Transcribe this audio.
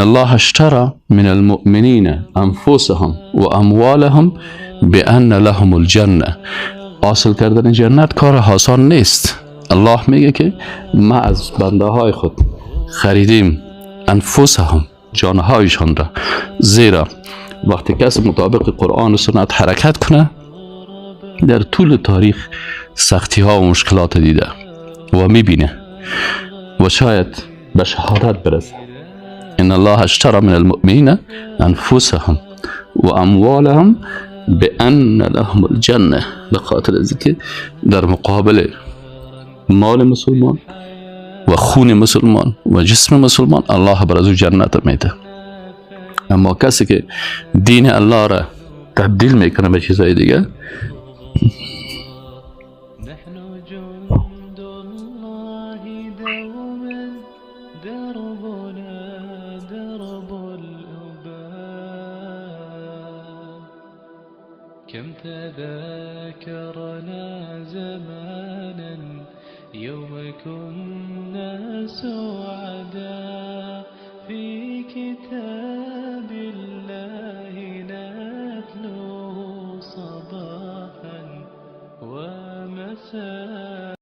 ان الله اشترى من المؤمنین انفسهم و اموالهم بان لهم الجنه. حاصل کردن جنت کار آسان نیست. الله میگه که ما از بنده های خود خریدیم انفسهم، جانهایشان را، زیرا وقتی کسی مطابق قرآن و سنت حرکت کنه در طول تاریخ سختی ها و مشکلات دیده و میبینه و شاید به شهادت برسه. ان الله اشترى من المؤمنین انفسهم و اموالهم بان لهم الجنه، به خاطر از که در مقابل مال مسلمان و خون مسلمان و جسم مسلمان الله بر از او جنت میده. اما کسی که دین الله را تبدیل میکنه به چیزهای دیگه، كم تذاكرنا زمانا يوم كنا سعدا في كتاب